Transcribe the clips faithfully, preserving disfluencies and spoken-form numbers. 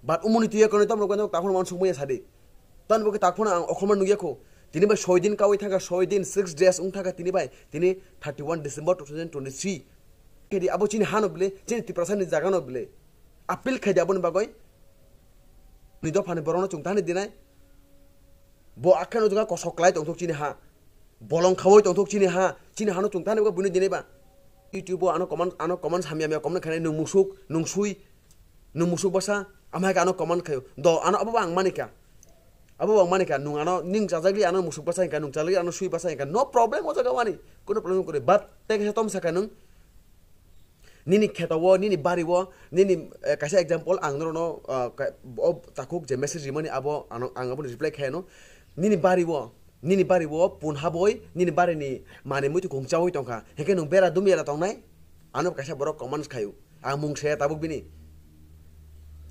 But umuni tuya kono tamrok gano takhon man sukmaya sadi. Tan bo ke takhon ang okhorma nugya kho. Tini bai soi din kawi thangkha, soi din, six days wng thangkha tini bai. Tini thirty one December two thousand twenty-three. Kedi abo chini hano bile, chini Tiprasa ni jaga no bile. Appeal khaidi aboni bagoi. Ni dopha ni borok no chwng thani dinai. Bo akheno jaga kosok klai tongthok chini ha. Bolong khawi tongthok chini ha. Chini hano chwng thani bo bini dinai ba. YouTube o ano comment, ano comment hamya hamya comment khainai nung musuk, nung sui, nung musuk basa, amai ka ano comment khayo. Do ano abo ang manika. Abo ang manika, nung ano ning chajagli ano musuk basa hingka, nung chajagli ano sui basa hingka. No problem o jaga wani. Kono problem kore. But te khe tom saka nung. Nini kheto o, nini bari o, nini, eh, kaisa example ang norokno, ah, ka-, o takhuk je message rimani abo ano, ang aboni reply khaino. Nini bari o, nini bari o pun haboi, nini bari ni mani muitu kung chawi tongkha. Hingke nung bera dum yela tongnai? Ano kaisa borok comments khayo. Ang mung saya tabuk bini.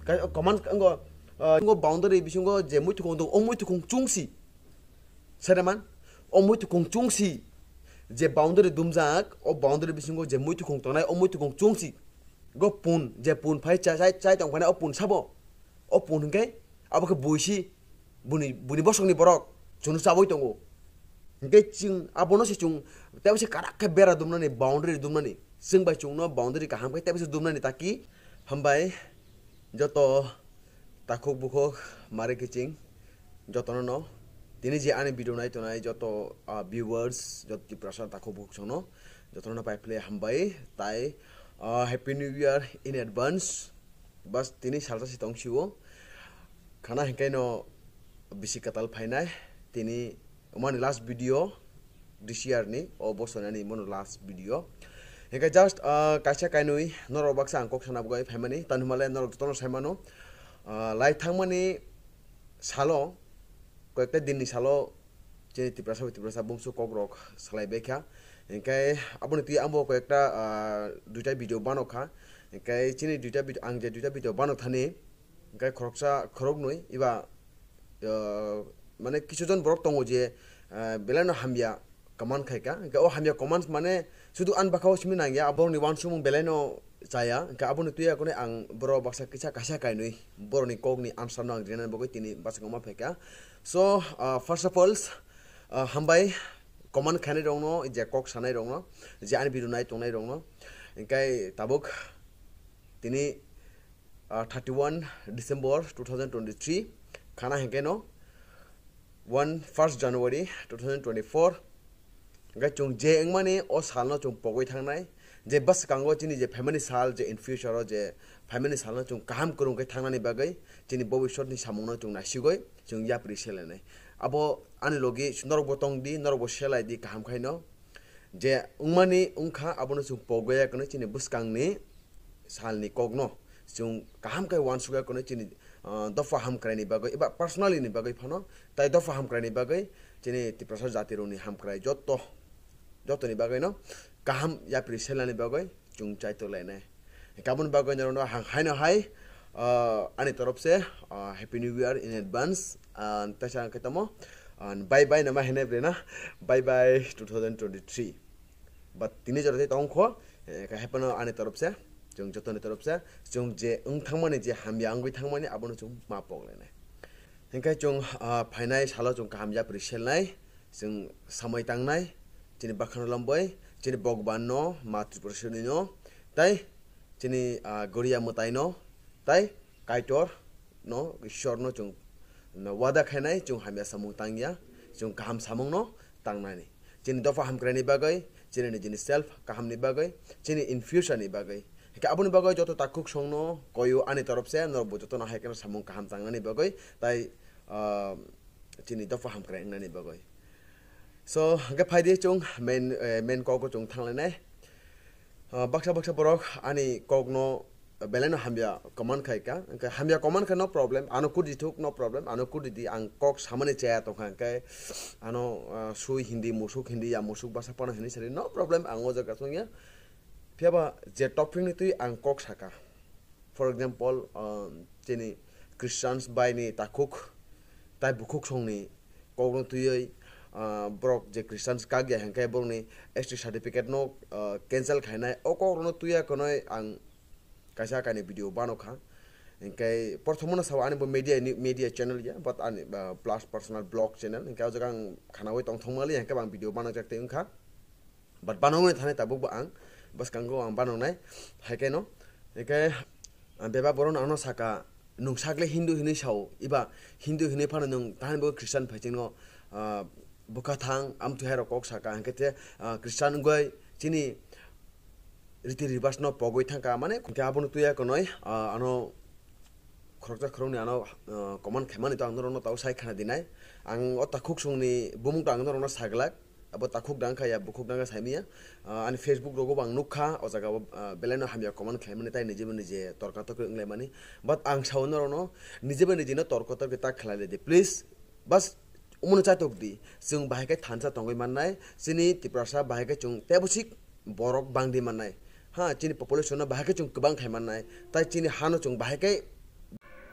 Ka-, comments ango, ah, ango boundary bisingo je muitu kung dong, o muitu kung chungsi. Sereman, o muitu kung chungsi. Je boundary dumjak, o boundary bisingo je muitu kung tongnai, o muitu kung chungsi. Go pun, je pun phai chai, chai, chai tong phai o pun sabo. O pun hingke, abo khe buisi. Buni, buni bosongni borok chwngno chabwi tongo. Hingke chwng abono se chwng teibo se karak khe bera dumnani, boundary dumnani. Chwng bai chwngno boundary kaham khe teibo se dumnani taki. Hambai joto takhuk bukhuk mari kiching jotono no. Tini je ani video nai tongnai joto, ah, viewers, joto Tiprasa takhuk bukhuk songno jotono no pai phle hambai tai, ah, Happy New Year in advance. Bas tini salsa si tong sio. Khana hingkai no bisi katal phainai. Tini umani last video this year ni, o bosor ni ani mono last video. Hingkai just, ah, kaisa kainwi norok baksa ang kok sana bwgwi phaimani. Tani hwnba le norok jotono saimano. Ah, lai thangmani salo, koyekta dinni salo chini Tiprasa bai Tiprasa bungsu kokrok salai baikha. Hingkai aboni twi ang bo koyekta, ah, duita video banokha. Hingkai chini duita video, ang je duita video banok thani, hingkai khoroksa khoroknwi eba, ah, mane kisu jon borok tongo je, ah, belai no hamya comment khaika. Hingke o hamya comments mane sudu ani bwkhao simi nangya, borokni uansukmung belai no chaya. Hingke aboni twi akhone ang borok baksa kisa kaisa kainwi borokni kokni answer no ang rinani bagwi tini bwskango ma phaika. So, ah, first of all, ah, hambai comment khainai rokno, je kok sanai rokno, je ani video nai tongnai rokno. Hingke tabuk tini, ah, thirty one December two thousand twenty three khana hingke no one first January two thousand twenty four. Hingke chwng je wngmani o salno chwng pogwi thangnai, je bwskango chini je phaimani sal, je in future o je phaimani salno chwng kaham kwrwng khe thangnani bagwi chini bobiswtni samungno chwng naisigwi chwng yapri selenai. Abo ani logi norokbo tongdi, norokbo selaidi kaham khaino. Je wngmani wngkha abono chwng pogwi ya kwno chini bwskangni salni kokno chwng kaham khe uansukya kwno chini, ah, dopha hamkraini bagwi eba personally ni bagwi phano, tai dopha hamkraini bagwi chini Tiprasa jatirokni hamkrai joto, jotoni bagwino kaham yapri selnani bagwi chwng chaitok lainai. Kabun bagwi norokno hang haino hai, ah, ani torop se, ah, Happy New Year in advance, ah, taisa ang khe tamo, ah, bye bye nama hene brena, bye bye two thousand twenty three. But tini jora tei tongkho, eh, khe haphano ani torop se, chwng jotoni torop se, chwng je wng thangmani, je hamya wngwi thangmani, abono chwng ma pok lainai. Hingkhe chwng, ah, phainai salo chwng kaham yapri selnai, chwng samai tangnai, chini bakhano lomboi, chini Bhagwanno, ma Tripuraswrino, tai chini, ah, Goriya mwtaino, tai Kaitor no, Ishwar no chwng wada khainai, chwng hamya samung tangya, chwng kaham samung no tangnani. Chini dopha hamkraini bagwi, chini nijini self kaham ni bagwi, chini in future ni bagwi. Hingke aboni bagwi joto takhuk songno koyo ani torop se, norok bo jotono hai kheno samung kaham tangnani bagwi, tai, ah, chini dopha hamkrai wngnani bagwi. So, hingke phaidi chwng main, eh, main kok o chwng thanglainai. Ah, baksa baksa borok ani kokno belai no hamya comment khai ka. Hingke hamya comment khe no problem, ano kudi thuk no problem, ano kudi di ang kok samani chaya tongkha hingke ano, ah, sui hindi musuk hindi ya musuk basa pono hindi sari no problem ang o jaga tongya. Phiya ba je topic ni twi ang kok saka. For example, ah, chini Christians bai ni takhuk tai bukhuk songni kokno twiwi, ah, borok je Christians kak ya hingke borokni S T certificate no, ah, cancel khainai o kokrokno twiya khwnwi ang kaisa kainwi video bano kha. Hingke porthomo no sao ani bo media ni, media channel ya, but ani, ah, plus personal blog channel. Hingke o jaga ang khanaui tongthok mali, hingke ang video banajak tei wngkha. But banangmani thani tabuk bo ang bwskango ang banangnai. Haikhe no, hingke, ah, bebak borok no ano saka, "Nung sakle Hindu hinui sao, iba Hindu hinui phano nung tani bo Christian phaisingno, ah, bwkha thang, amtwi hai rok kok saka." Hingke te, ah, Christian wngoi chini riti ribas no pogoi thangka, mane hingke abono tuya konoi, ah, ano khoroksa khoroknwi ano, ah, comment khaimani to ang norokno tau sai khana dinai. Ang o takhuk songni bumung to ang norokno saglak. Abo takhuk dang kha ya, bukhuk dang kha saimanya. Ah, ani Facebook rogo bo ang nukha, o jaga o, ah, belai no hamya comment khlaimani, tai nije bo nije torka torki wnglaimani. But ang sao norokno, nije bo nije no torka torki ta khlai lai di, please. Bas, omono chatok di. Chwng bahai khe thansa tongwi mannai, chini Tiprasa bahai khe chwng tebo sik borok bangdi mannai. Ha, chini population no bahai khe chwng kwbang khai mannai. Tai chini hano chwng bahai khe,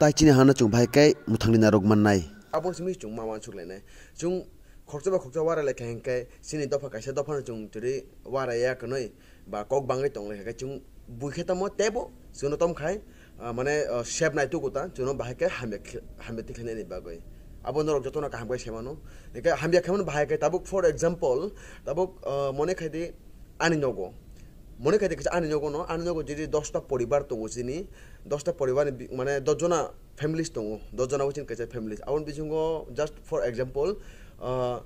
tai chini hano chwng bahai khe mwthangni narwk mannai. Abo simi chwng ma uansuk lainai. Chwng khoroksa ba khoroksa warai lai kha hingkhe chini dopha kaisa dophano chwng tiri warai ya kwnwi ba kok bangwi tong lai kha khe chwng bui khe tamo tebo chwngno tom khai, ah, mane, ah, sep nai tugo ta chwngno bahai khe hamya khe, hamya tikhlainani bagwi. Abo norok jotono kaham khe semano. Hingkhe hamya khe mano bahai khe tabuk, for example, tabuk, ah, mone khai di ani nogo. Mone khai di kisa ani nogo no, ani nogo jodi dosta poribar tongo chini, dosta poribar ni bi-, mane dos jona families tongo, dos jona bo chini kaisa families. Aboni bisingo just for example, ah,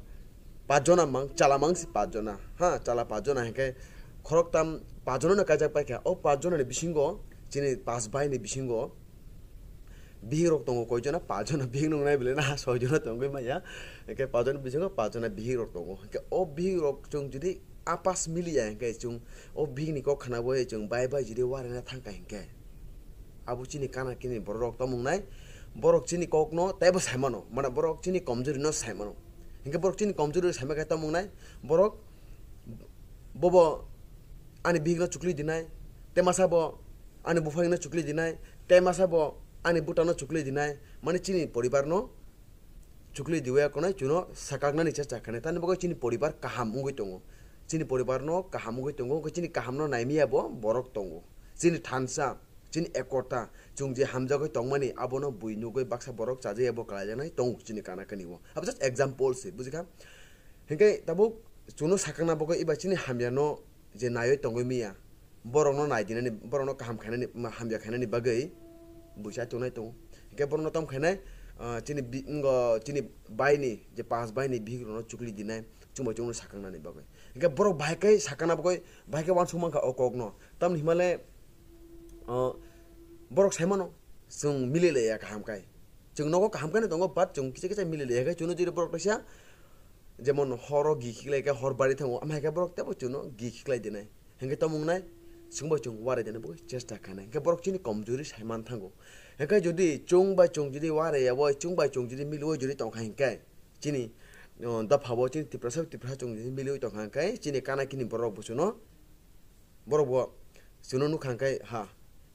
pach jona mang, chala mang si pach jona. Ha, chala pach jona hingkhe khoroktam pach jona no kaijak paikha. O pach jona ni bisingo chini pach bai ni bisingo bihik rok tongo koi jona, pach jona bihik nung nai bele na, soi jona tongwi maya. Hingkhe pach jona bisingo pach jona bihik rok tongo. Hingkhe o bihik rok chwng jodi apas miliya hingkhe chwng o bihik ni kok khana bo chwng bai bai jodi warina thangkha hingkhe abo chini kana kini borok rok tomung nai, borok chini kok no taibo sai mano, mane borok chini komjuri no sai mano. Hingkhe borok chini komjuri sai ma khe tomung nai, borok bobo ani bihik no chukli dinai, te masa bo ani buphang no chukli dinai, te masa bo ani buta no chukli dinai, mane chini poribar no chukli diwe konai chuno sakaknani chesta khanai. Tani bagwi chini poribar kaham wngwi tongo. Chini poribar no kaham wngwi tongo, wngkhe chini kaham no naimiya bo borok tongo. Chini thansa, chini ekota, chwng je hamjagwi tongmani abono bui nugwi baksa borok chajakya bo kalaijaknai tongo chini kana kani o. Abo just example se, bujikha? Hingkhe tabuk chuno sakakna bagwi eba chini hamya no je naiwi tongwi miya, borokno nai dinani, borokno kaham khainani, ma, hamya khainani bagwi buisa tongnai tongo. Hingkhe borokno tom khainai, ah, chini bi-, wngkha chini baini, je pas baini bihik rokno chukli dinai, chumbai chumno sakang nani bagwi. Hingkhe borok bahai khe sakang na bagwi, bahai khe uansuk mankha o kokno. Tamni himale, ah, borok sai mano, chwng mili laiya kaham khai. Chwng nogo kaham khaino tongo, but chwng kisa kisa mili laiya khai, chuno jiri borok kaisa, jemon horo gi khiklai khe hor bari thango, amhai khe borok tebo chuno gi khiklai dinai. Hingkhe tamo wngnai, chwngbo chwng warai dinai bo chesta khainai. Hingkhe borok chini komjuri sai man thango. Hingkhe jodi chwng bai chwng jodi warai yabo, chwng bai chwng jodi miliui jodi tongkha hingkhe, chini, o, dophabo chini Tiprasa, Tiprasa chwng jodi miliui tongkha hingkhe, chini kana kini borok bo chuno, borok bo chuno nukha hingkhe, ha,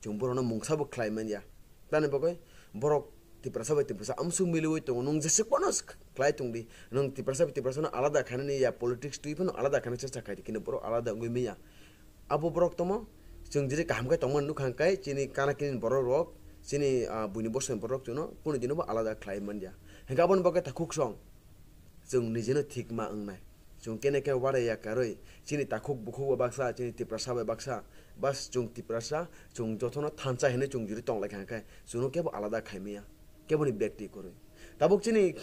chwng borokno mungsa bo khlai manya. Tani bagwi borok Tiprasa bai Tiprasa amsuk miliui tongo. Nwng jesuk phano khlai tong di, nwng Tiprasa bai Tiprasa no alada khainani ya, politics twi phano alada khaina chesta khai di, kintu borok alada wngwi manya. Abo borok tamo chwng jiri kaham khe tongmani nukha hwnkhe chini kana kini borok rok, chini, ah, buini bosongni borok chuno kunu dino bo alada khlai manya. Hwnkhe aboni bagwi takhuk song chwng nijino thik ma wngnai. Chwng kene khe warai ya karwi, chini takhuk bukhuk bai baksa, chini Tiprasa bai baksa, bas chwng Tiprasa, chwng jotono thansa hinwi chwng juri tong lai kha hwnkhe, chwngno kebo alada khai manya, keboni bekti kwrwi. Tabuk chini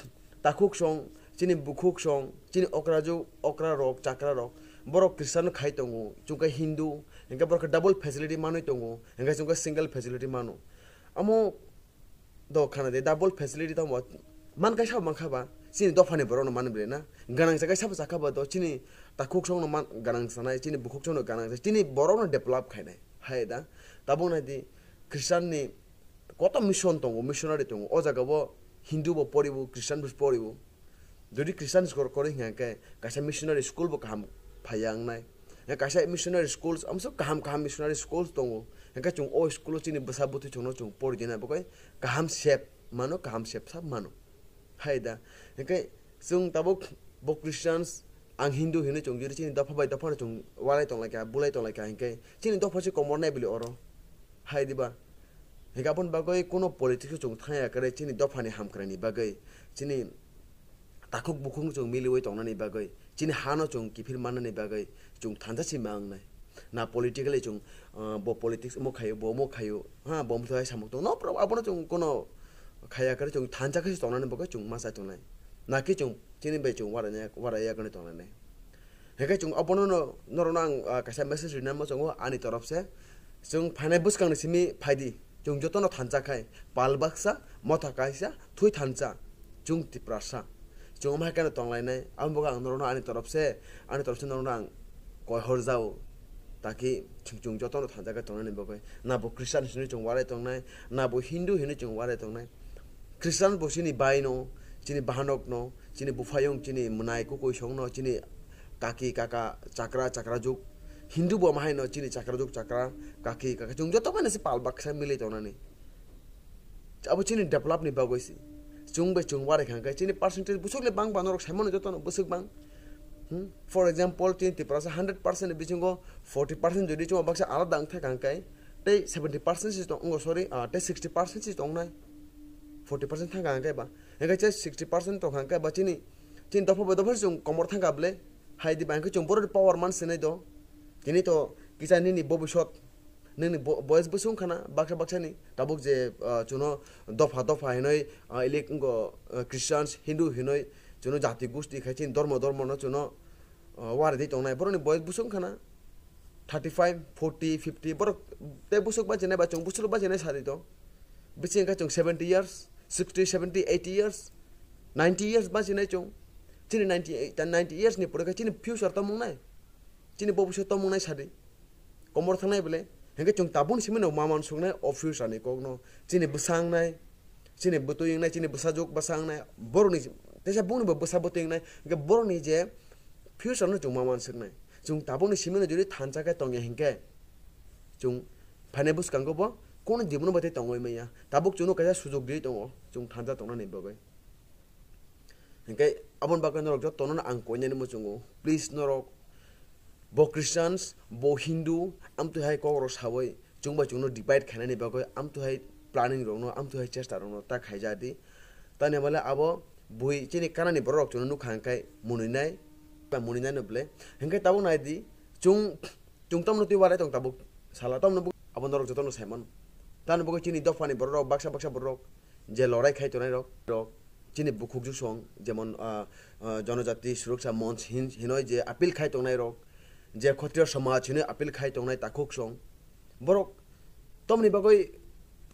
takhuk song, chini bukhuk song, chini okrajuk, okra rok, chakra rok, borok Christian khai tongo, chwng khe Hindu, hwnkhe borok khe double facility manwi tongo, hwnkhe chwng khe single facility mano. Amo do khana de double facility tamo man kaisa man kha ba, chini dophani borok no man bele na, ganang sa kaisa bo sakha ba do, chini takhuk song no man ganang sanai, chini bukhuk song no ganang sa, chini borok no develop khainai. Hai da, tabuk nai di, Christian ni koto mission tongo, missionary tongo, o jaga bo Hindu bo poribo, Christian bo poribo. Jodi Christian school kore hingkha khe kaisa missionary school bo kaham phaiya wngnai. Hingkhe kaisa missionary schools, amso kaham kaham missionary schools tongo. Hingkhe chwng o school o chini bwsa bwtwi chwngno chwng pori dina bagwi kaham sep mano, kaham sep sa mano. Hai da. Hingkhe chwng tabuk bo Christians, ang Hindu hinwi chwng jodi chini dopha bai dopha no chwng walai tong lai kha, bulai tong lai kha hingkhe chini dopha se komor nai bili oro. Hai diba? Hingke aboni bagwi kuno politics o chwng thangya kwrwi chini dophani hamkraini bagwi, chini takhuk bukhuk chwng miliwi tongnani bagwi, chini hano chwng kiphil mannani bagwi chwng thansa si ma wngnai. Na politically chwng, ah, bo politics omo khaio, bo omo khaio, ha, bo omo thai samung tong, no problem, abono chwng kuno khaya kwrwi chwng thansa khe tongnani bagwi chwng ma chai tongnai. Na ki chwng chini bai chwng waraina, waraiya kwrwi tongnani. Hingke chwng abono no, norokno ang, ah, kaisa message rinani muchungo ani torop se. Chwng phainai bwskangni simi phaidi. Chwng jotono thansa khai. Pal baksa, motha kaisa, thwi thansa. Chwng Tiprasa. Chwng omo hai kheno tonglainai. Amo bagwi ang norokno ani torop se, ani torop se norokno ang koihor jao. Taki chwng, chwng jotono thansa khai tongnani bagwi. Na bo Christian hinwi chwng warai tongnai, na bo Hindu hinwi chwng warai tongnai. Christian bo chini bai no, chini bahanok no, chini buphayung, chini mwnai kukuisong no, chini kaki kaka chakra chakra juk, Hindu bo mahai no chini chakra juk chakra kaki kaka chwng joto bai no se pal baksa mili tongnani. Abo chini develop ni bagwi se. Chwng bai chwng warai kha khe chini percentage bwswk le bang ba norok sai mano joto no bwswk bang. Hmm? For example, chini Tiprasa hundred percent ni bisingo forty percent jodi chwng baksa alada wng thai kha khe tei seventy percent se tong, oh, sorry, ah, tei sixty percent se tongnai. Forty percent thang kha khe ba. Hingke che sixty percent tong kha khe ba chini, chini dopha bai dopha chwng komor thang kha bwle. Hai di ba hingke chwng borok ni power man sinai do. Tini to kisa nini bobisot, nini bo-, boyes bwswng khana baksa baksa ni. Tabuk je, ah, chuno dopha dopha hinoi, ah, ilik wngko, ah, Christians, Hindu hinoi chuno jati gusti khai chini dormo dormo no chuno, ah, wari di tongnai. Borok ni boyes bwswng khana thirty five, forty, fifty borok tei bwswk bachinai ba chwng bwswk bachinai sadi to. Bisi hingke chwng seventy years, sixty, seventy, eighty years, ninety years bachinai chwng. Chini ninety eight, ninety years ni pore khe chini future tamo wngnai. Chini bobisot tamo wngnai sadi. Komor thangnai bole. Hingke chwng tabukni simi no ma mansuknai o future ni kokno. Chini bwsa wngnai, chini bwtwi wngnai, chini bwsajwk bwsa wngnai. Borokni, teisa bongni bo bwsa bwtwi wngnai. Hingke borokni je future no chwng ma mansuknai. Chwng tabukni simi no jodi thansa khe tongya hingke. Chwng phainai bwskango bo kono jibon bai tei tongwi manya. Tabuk chwngno kaisa sujok riwi tongo, chwng thansa tongnani bagwi. Hingke aboni bagwi norok jotono ang koinani muchungo. Please norok bo Christians, bo Hindu, amtwi hai kokrok sawi chwng bai chwngno divide khainani bagwi amtwi hai planning rokno, amtwi hai chesta rokno ta khaija di. Tani hwnba le abo bui chini kanani borok rok chwngno nukha hingke muninai, ba muninai no bwle. Hingke tabuk nai di, chwng Chwng tamno twi warai tong tabuk sala tamno bo-, abo norok jotono sai mano. Tamni bagwi chini dophani borok rok baksa baksa borok je lorai khai tongnai rok, rok chini bukhuk jusong jemon, ah, ah, Jonojati Suroksa Monch hin-, hinoi je appeal khai tongnai rok, je Khotriyo Samaj hinoi appeal khai tongnai takhuk song. Borok tamni bagwi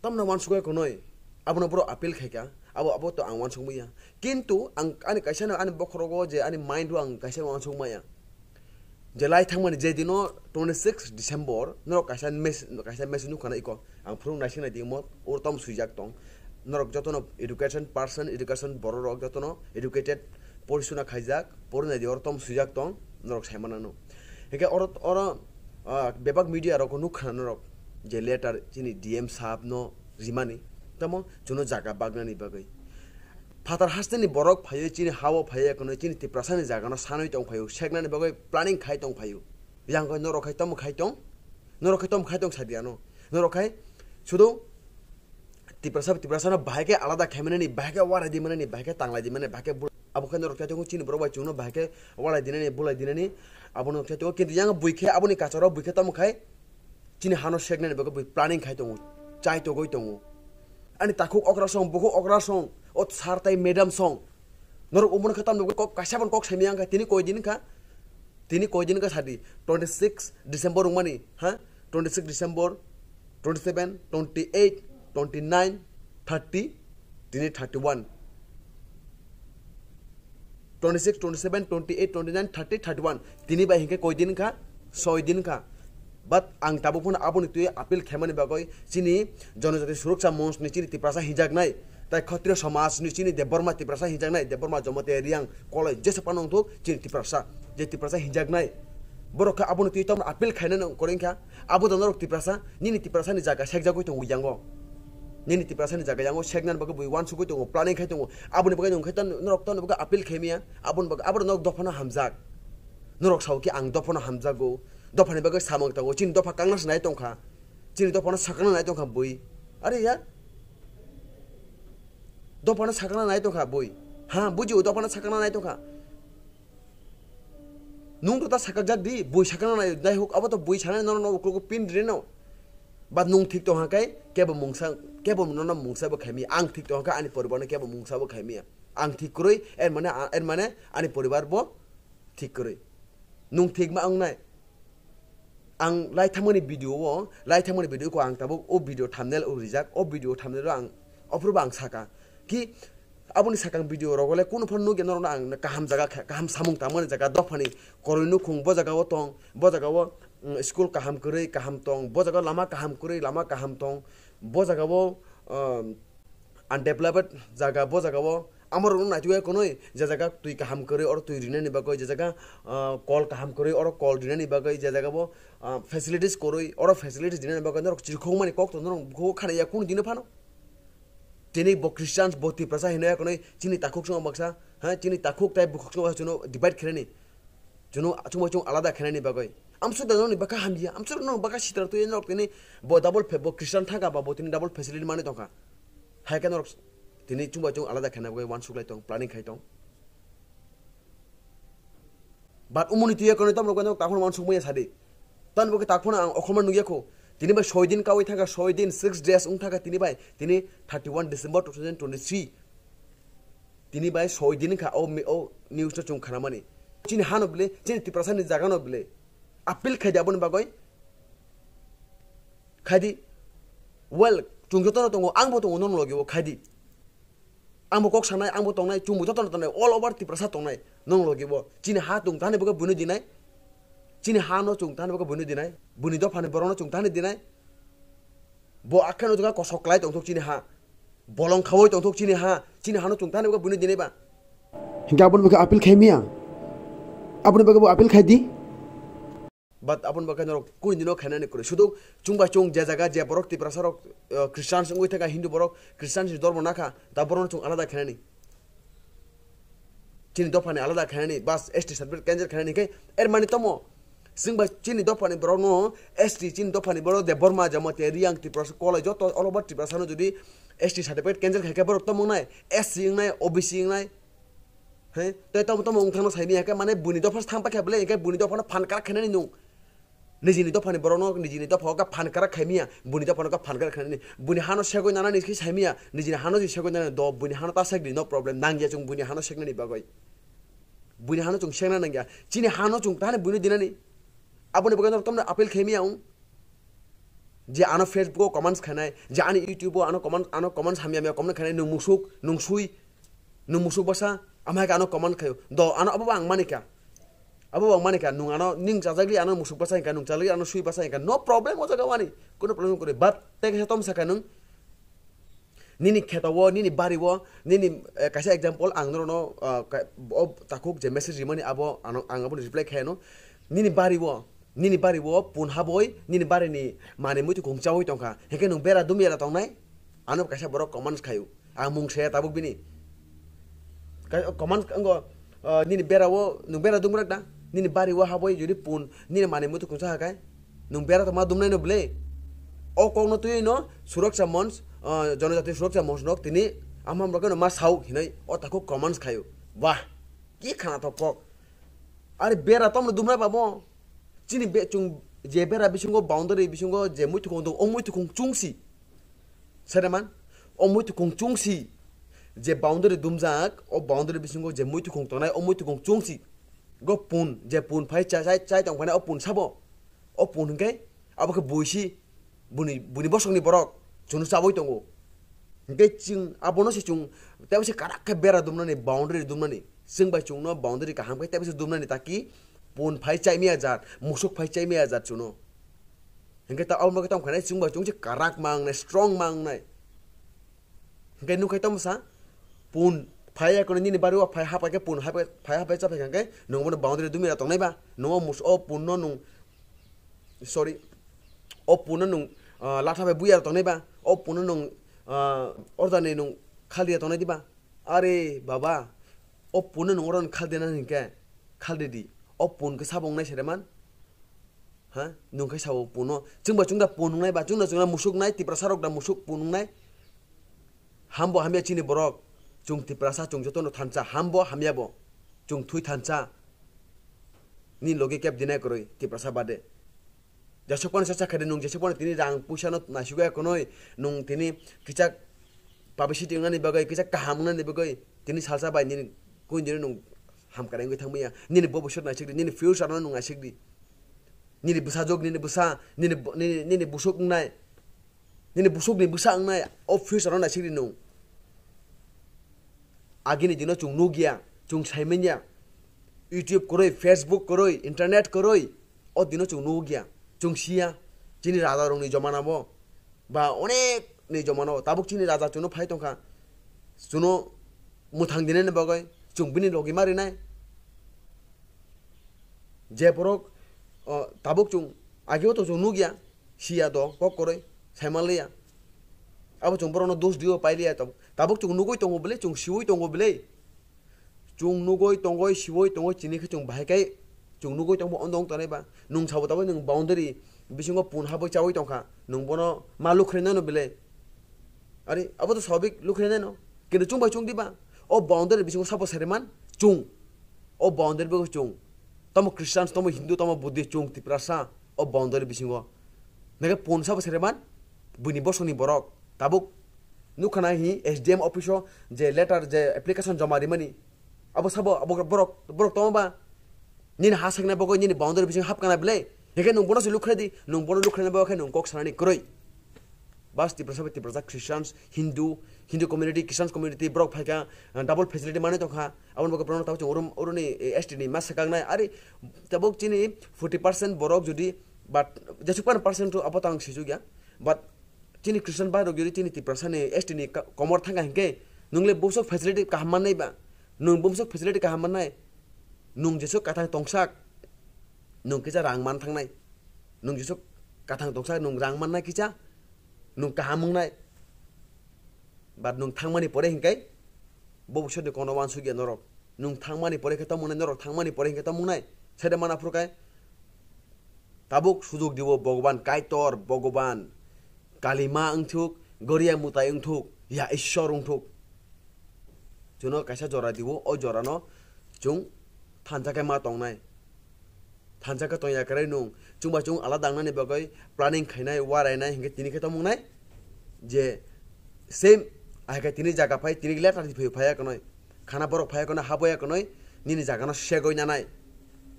tamno wansugwi konoi abono borok appeal khai kha, abo, abo to ang wansuk maya. Kintu ang ani kaisa no ani bokhorogo je ani mind o ang kaisa wansuk maya. Je lai thangmani je dino twenty six December, norok kaisa mes-, kaisa message nukha na iko. Ang phuru naising nai di mo, oro tom swijak tong. Norok jotono education person, education borok rok jotono educated, porisuna khaijak, pori nai di oro tom swijak tong, norok sai manano. Hingke oro, oro, ah, bebak media rok nukha na norok je letter chini D M sahab no rimani, tamo chuno jaga bagnani bagwi. Phatar hasteni borok phaiwi chini hao phaiwi kono chini Tiprasani jagano sanwi tong phaio, seknani bagwi planning khai tong phaio. Yang koi norok khai tamo khai tong, norok khai tamo khai tong sadi ano. Norok khai sudo Tiprasa, Tiprasano bahai khe alada khai manani, bahai khe warai di manani, bahai khe tanglai di manani, bahai khe bul-, abo khe norok khai tongo chini borok bai chwngno bahai khe warai dinani, bulai dinani, abono khai tongo. Kintu yang bui khe aboni kacharo bui khe tamo khai chini hano seknani bagwi bui planning khai tongo, chai togwi tongo. Ani takhuk okra song, bukhuk okra song, o sir tai madam song. Norok umor khe tamni kok kaisa ban kok saimaya wngkha, tini koi din kha, tini koi din kha sadi, twenty six December wngmani, ha? Twenty six December, twenty seven, twenty eight, twenty nine, thirty, tini thirty one. Twenty six, twenty seven, twenty eight, twenty nine, thirty, thirty one. Tini bai hinkhe koi din kha? Soi din kha. But ang tabuk phano aboni twi appeal khaimani bagwi chini Jonojati Suroksa Monch ni chini Tiprasa hinjaknai, tai Khotriyo Samaj ni chini Debbarma Tiprasa hinjaknai, Debbarma, Jamatia, Reang, Koloi jesa phano wngthok chini Tiprasa, je Tiprasa hinjaknai. Borok khe aboni twi tamo appeal khainani kwrwi kha, abo da norok Tiprasa, nini Tiprasa ni jaga sekjagwi tongo yango. Nini Tiprasa ni jaga yango seknani bagwi bui wansugwi tongo, planning khai tongo. Aboni bagwi nwng khe tan-, norok tamo bagwi appeal khaimaya, aboni bagwi abo norok dophano hamjak. Norok sao khe ang dophano hamjago. Dophani bagwi samung tongo. Chini dopha kangna se nai tongkha. Chini dophano sakangna nai tongkha bui. Are ya, dophano sakna nai tongkha bui. Ha, bujio, dophano sakna nai tongkha. Nung to ta sakajak di, bui sakna nai, nai huk, abo to bui sakna nono, nono uklogo pin rino. But nung thik tongkha kai, kebo mungsa, kebo nono mungsa bo khaimi, ang thik tongkha ani poribarno kebo mungsa bo khaimi. Ang thik kwrwi, er mane, er mane ani poribar bo thik kwrwi. Nung thik ma wngnai. Ang lai thangmani video o, lai thangmani video ko ang tabuk o video thumbnail o rijak, o video thumbnail o ang ophuru bo ang saka ki aboni sakang video rogo le kunu phano nugya norok no ang kaham jaga kha-, kaham samung tangmani jaga dophani koroi nukhung bo jaga o tong, bo jaga o, mm, school kaham kwrwi kaham tong, bo jaga o lama kaham kwrwi lama kaham tong, bo jaga o, um, undeveloped jaga, bo jaga o amorok no naitugwi konwi, je jaga twi kaham kwrwi oro twi rinani bagwi, je jaga, ah, kol kaham kwrwi oro kol rinani bagwi, je jaga bo, ah, facilities kwrwi oro facilities rinani bagwi norok chirikhokmani kok to norok bukhuk o khanaiya kunu dino phano. Tini bo Christians, bo Tiprasa hinwi konwi chini takhuk chwng baksa, ha, chini takhuk tai bukhuk chwng baksa chwngno divide khainani. Chwngno chwngbai chwng alada khainani bagwi. Amsuk da nokni bwkha hamya, amsuk nokni bwkha sitra twi norok tini bo double fa-, bo Christian thangkha ba bo tini double facility manwi tongkha. Hai khe norok tini chwngbai chwng alada khaina bagwi uansuk lai tong, planning khai tong. But umuni twi ekonoi tamo rok takhorno uansuk manya sadi. Tamo khe takhorno ang okhorma nukya kho. Tini bai soi din kawi thangkha, soi din, six days wng thangkha tini bai. Tini thirty one December two thousand twenty three. Tini bai soi din kha o mi-, o news no chwng khanamani. Chini hano bile, chini Tiprasa ni jaga no bile. Appeal khai di aboni bagwi. Khai di. Well, chwng joto no tongo, ang bo tongo nono logi o khai di. Ang bo kok sanai, ang bo tongnai, chwng bo joto no tongnai, all over Tiprasa tongnai, nono logi o. Chini ha chwng thani bagwi buino dinai. Chini ha no chwng thani bagwi buino dinai. Buni dopha ni borok no chwng thani dinai. Bo akheno jaga kosok klai tongthok chini ha. Bolong khawi tongthok chini ha. Chini hano chwng thani bagwi buino dinai ba. Hinkhe aboni bagwi appeal khai miya. Aboni bagwi bo appeal khai di. But aboni bagwi norok kunu dino khainani kwrwi. Sudu chwng bai chwng je jaga je borok Tiprasa rok, eh, Christians wngwi thangkha, Hindu borok Christians ni dormo nakha, ta borokno chwng alada khainani. Chini dophani alada khainani, bas S T certificate cancel khainani khe, er mani tomo. Chwng bai chini dophani borokno S T, chini dophani borok Debbarma, Jamatia, Riyang, Tiprasa, Kolai, joto all over Tiprasa no jodi S T certificate cancel khai khe borok tomo wngnai, S C wngnai, O B C wngnai. He, tei tomo tomo wng thangno saimanya khe, mane buini dopha thang paikha bwle, hinkhe buini dophano phan karak khainani nwng. Nijini dophani borokno, nijini dophao khe phan karak khaimanya, buini dophano khe phan karak khainani. Buini hano segwi nanani khe saimanya, nijini hano je segwi nanani do, buini hano ta sek di, no problem, nangya chwng buini hano seknani bagwi. Buini hano chwng sekna nangya, chini hano chwng thani buino dinani. Aboni bagwi norok tamni appeal khaimanya wng. Je ano Facebook o comments khainai, je ani YouTube o ano comment, ano comments hamya hamya comment khainai, nwng musuk, nwng sui, nwng musuk bwsa, amhai khe ano comment khaio. Do, ano abo bo ang manikha. Abo bo ang manikha, nwng ano ning chajagli ano musuk bwsa hinkha, nwng chajagli ano sui bwsa hinkha. No problem o jaga wani. Kuno problem kwrwi. But tei kaisa tom sakha nwng. Nini kheto o, nini bari o, nini, eh, kaisa example ang norokno, ah, ka-, o takhuk je message rimani abo ano, ang abono reply khaiyano. Nini bari o, nini bari o pun haboi, nini bari ni manwi muitu kung chaui tongkha. Hinkhe nwng bera dumya da tongnai? Ano kaisa borok comments khaio. Ang mung saya tabuk bini. Ka-, comments wngkha, ah, nini bera o, nwng bera dumrak da? Nini bari o haboi jodi pun, nini manwi muitu kung cha hakai? Nwng bera tongma dumnai no bwle? O kok no twi no Suraksha Monch, ah, Jonojati Suraksha Monch nok tini amham rok no ma sao hinai o takhuk comments khaio. Wah, ki khana thok kok. Are bera tomno dumnai babo? Chini be-, chwng je bera bisingo, boundary bisingo je muitu kung tong, o muitu kung chungsi. Sereman, o muitu kung chungsi. Je boundary dumjak, o boundary bisingo je muitu kung tongnai, o muitu kung chungsi. Go pun, je pun phai chai, chai, chai tong phai o pun sabo. O pun hwnkhe, abo khe buisi. Buni, buni bosongni borok chwngno chabwi tongo. Hinkhe chwng abono se chwng teibo se karak khe bera dumnani, boundary dumnani. Chwng bai chwngno boundary kaham khe teibo se dumnani, taki pun phai chaimaya jat, musuk phai chaimaya jat chwngno. Hinkhe ta, abo bagwi tamo khanai chwng bai chwng se karak ma wngnai, strong ma wngnai. Hinkhe nukhai tamo sa, pun phai ya kono nini bari o phai hapai khe pun hapai, phai hapai chapai kha khe nwng bono boundary dumya tongnai ba, nwng o mus-, o pun no nwng Sorry, o pun no nwng, ah, latha bai buya tongnai ba, o pun no nwng, ah, order ni nwng khaldiya tongnai di ba? Are baba, o pun no nwng order ni khaldiya na hinkhe khaldi di, o pun khe sabo wngnai sere man? Ha? Nung khe sao puno. Chwngba chwngda punungnai ba, chwngda chwngda musuknai, Tiprasa rok da musuk punungnai. Hambo hamya chini borok. Chwng Tiprasa, chwng jotono thansa. Hambo hamya bo. Chwng thui thansa. Ni logi kep dinai kwrwi, Tiprasa bade. Jesok pani sa sakha de nung, jesok pani tini rang puisa no naisugwi akonoi. Nung tini kichak publicity wngnani bagwi, kichak kaham wngnani bagwi. Tini salsa bai nini kuindini nung hamkrai wngwi thangmaya. Nini bobiswt naisik di, nini future no nung naisik di. Nini bwsajwk, nini bwsa, nini bo-, nini, nini busuk wngnai. Nini busuk ni bwsa wngnai, o future no naisik di nung. Agini dino chwng nukya, chwng saimanya. YouTube kwrwi, Facebook kwrwi, internet kwrwi, o dino chwng nukya, chwng siya. Chini raja rokni jomana bo, ba onek ni jomana bo, tabuk chini raja chwngno phai tongkha. Chwngno mwthang dinani bagwi, chwng bini logi ma rinai. Je borok, o, tabuk chwng, ageo to chwng nukya, siya do, kok kwrwi, saimanliya. Abo chwng borokno dos dio pailiya, tab-, tabuk chwng nugwi tongo bwle, chwng siwi tongo bwle. Chwng nugwi tongwi, siwi tongwi, chini khe chwng bahai khe chwng nugwi tongbo ondong tongnai ba. Nwng sabo tabuk nwng boundary bisingo pun habwi chawi tongkha, nwng bono ma lukhrwi nano bwle. Ari, abo to swabik lukhrwi nano. Kintu chwng bai chwng diba? O boundary bisingo sabo sariman chwng. O boundary bo chwng. Tamo Christians, tamo Hindu, tamo Buddhist, chwng Tiprasa. O boundary bisingo. Nake pon sabo sariman? Buini bosongni borok. Tabuk nukha na hi S D M office o je letter, je application joma rimani. Abo sabo, abo borok, borok tongma ba? Nini ha sakna bagwi nini boundary bising hapkana bwle? Hingke nwng bono se lukhradi, nwng bono lukhrani bagwi khe nwng kok sanani kwrwi. Bas Tiprasa bai Tiprasa Christians, Hindu, Hindu community, Christians community borok phaikha, ah, double facility manwi tongkha. Aboni bagwi borokno tabuk chwng oro, oroni, eh, S T ni ma swkaknai. Ari tabuk chini forty percent borok jodi, but jesuk pan percent to abo tang sijukya. But chini Christian bai rok jodi chini Tiprasa ni S T ni ka-, komor thangkha hinkhe, nwng le bumsok facility kaham mannai ba? Nwng bumsok facility kaham mannai? Nwng jesuk kathang tongsak, nwng kisa rang man thangnai. Nwng jesuk kathang tongsak, nwng rang mannai kisa, nwng kaham wngnai. But nwng thangmani pore hinkai, bo bwswkni kono uansukya norok. Nwng thangmani pore khe tamo wngnai, norok thangmani pore hinkhe tamo wngnai? Sede mana phuru kai. Tabuk sujuk dibo Bhagwan Kaitor, Bhagwan Kalima wngthuk, Goria Mutai wngthuk, ya Ishwar wngthuk. Chwngno kaisa jora dibo, o jorano chwng thansa khe ma tongnai. Thansa khe tongya kwrwi nwng, chwngba chwng alada wngnani bagwi planning khainai, warainai, hinkhe tini khe tamo wngnai? Je same, ahai khe tini jaga phai, tini letter phai phaiya kwnwi, khana borok phaiya kwnwi, haboya kwnwi, nini jagano segwi nanai.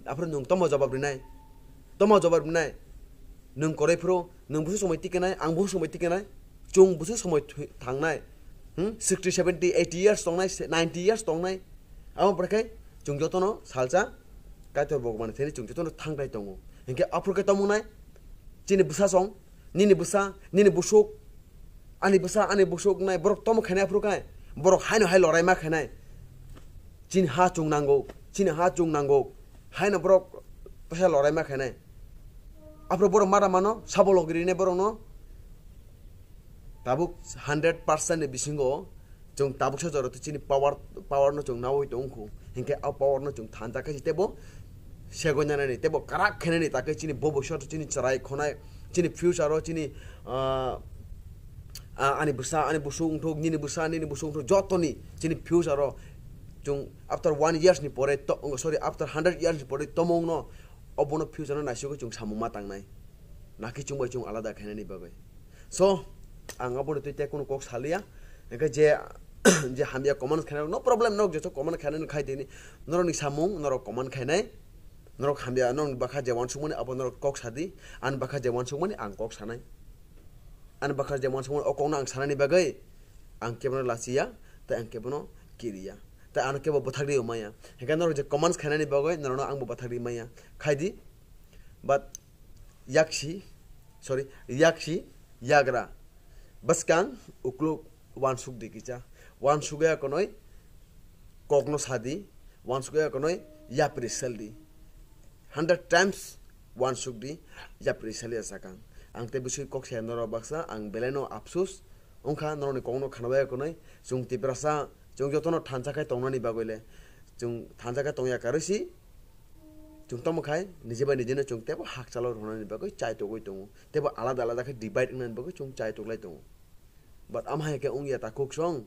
Aphuru nwng tamo jawab rinai? Tamo jawab rinai? Nwng kwrwi phuru, nwng busu somoi tikenai, ang busu somoi tikenai, chwng busu somoi thui-, thangnai. Hmm? Sixty, seventy, eighty years tongnai, se-, ninety years tongnai. Amo pore khe chwng jotono salsa Kaitor Bhagwan thani chwng jotono thangtai tongo. Hinkhe aphuru khe tamo wngnai? Chini bwsa song, nini bwsa, nini busuk, ani bwsa, ani busuk wngnai, borok tamo khainai aphuru khe? Borok haino hai lorai ma khainai. Chini ha chwng nango, chini ha chwng nango. Haino borok teisa lorai ma khainai. Aphuru borok mara mano, sabo logi rinai borokno. Tabuk hundred percent ni bisingo chwng tabuksa jora twi chini power, power no chwng nawi tongkhu. Hinkhe a power no chwng thansa khe tebo segwi nanani, tebo kwrak khainani, takhe chini bobiswt, chini chwrai khonai, chini future o, chini, ah, ah, ani bwsa, ani busuk wngthuk, nini bwsa, nini busuk wngthuk, jotoni chini future o chwng after one years ni pore to, sorry, after hundred years ni pore tomongno obono future no naisugwi chwng samung ma tangnai. Nakhe chwng bai chwng alada khainani bagwi. So, ang abono twi tei kunu kok saliya. Hinkhe je, je hamya comment khainai, no problem, norok jeto comment khainani khai tini. Norokni samung, norok comment khainai. Norok hamya, norokni bakha je uansukmani abo norok kok sadi. Ani bakha je uansukmani ang kok sanai. Ani bakha je uansukmani o kokno ang sanani bagwi ang kebono lachiya, tei ang kebono kiriya. Tei ano kebo bwthakdi maya. Hinkhe norok je comments khainani bagwi norokno angbo bwthakdi maya. Khaidi, but yaksi, sorry, yaksi, yagra. Bwskang ukluk uansuk di kisa. Uansuk ya konoi kokno sadi, uansuk ya konoi yapri seldi. Hundred times uansuk di, yapri selya sakang. Ang tei bisui kok saya norok baksa, ang belai no apsus wngkha norokni kokno khana ya konoi. Chwng Tiprasa, chwng jotono thansa khai tongnani bagwi le. Chwng thansa khai tongya karwi si, Chwng tamo khai nije bai nije no chwng tebo hakchalo rwnani bagwi chai togwi tongo, tebo alada alada khe divide wngnani bagwi chwng chai toglai tongo. But amhai khe wngya takhuk song.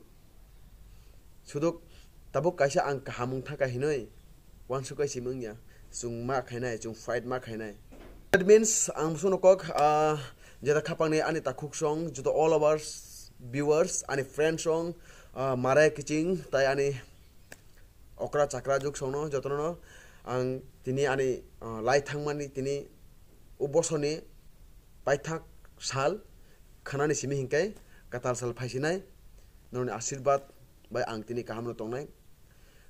Sudok tabuk kaisa ang kaham wng thaka hinoi wansuk kai simi wngya. Chwng ma khainai, chwng fight ma khainai. That means ang bosono kok, ah, jeta khapangni ani takhuk song, joto all our viewers, ani friends song, ah, Marai Kiching, tai ani okra chakra juk songno jotono ang tini ani, ah, lai thangmani tini o bosorni paithak sal khanani simi hinkai katal sal phaisinai norokni asirbat bai ang tini kahamno tongnai.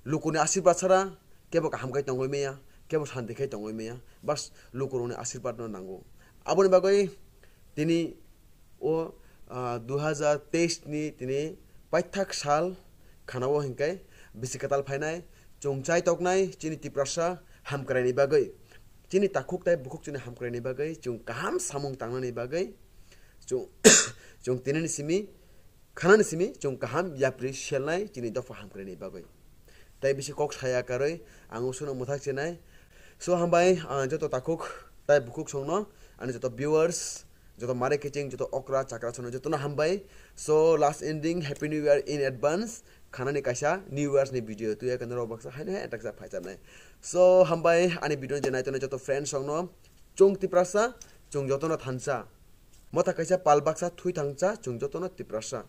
Lukuni asirbat sara kebo kaham khai tongwi maya, kebo santi khai tongwi maya, bas lukurokni asirbatno nango. Aboni bagwi tini o, ah, dui hazar teis ni tini paithak sal khanao hinkai bisi katal phainai, chwng chai toknai chini Tiprasa hamkraini bagwi, chini takhuk tai bukhuk chini hamkraini bagwi, chwng kaham samung tangnani bagwi, chwng, chwng tinini simi, khanani simi chwng kaham yapri selnai chini dopha hamkraini bagwi. Tai bisi kok saya karwi ang usukno mwthak chenai. So hambai, ah, joto takhuk tai bukhuk songno, ani joto viewers, joto Marai Kiching, joto okra chakra songno jotono hambai. So last ending, Happy New Year in advance. Khanani kaisa New Year's ni video tuya khe norok baksa haino hai attack jak phaicharnai. So hambai ani video je naitonai joto friends songno, chwng Tiprasa, chwng jotono thansa. Motha kaisa pal baksa thui thangsa, chwng jotono Tiprasa.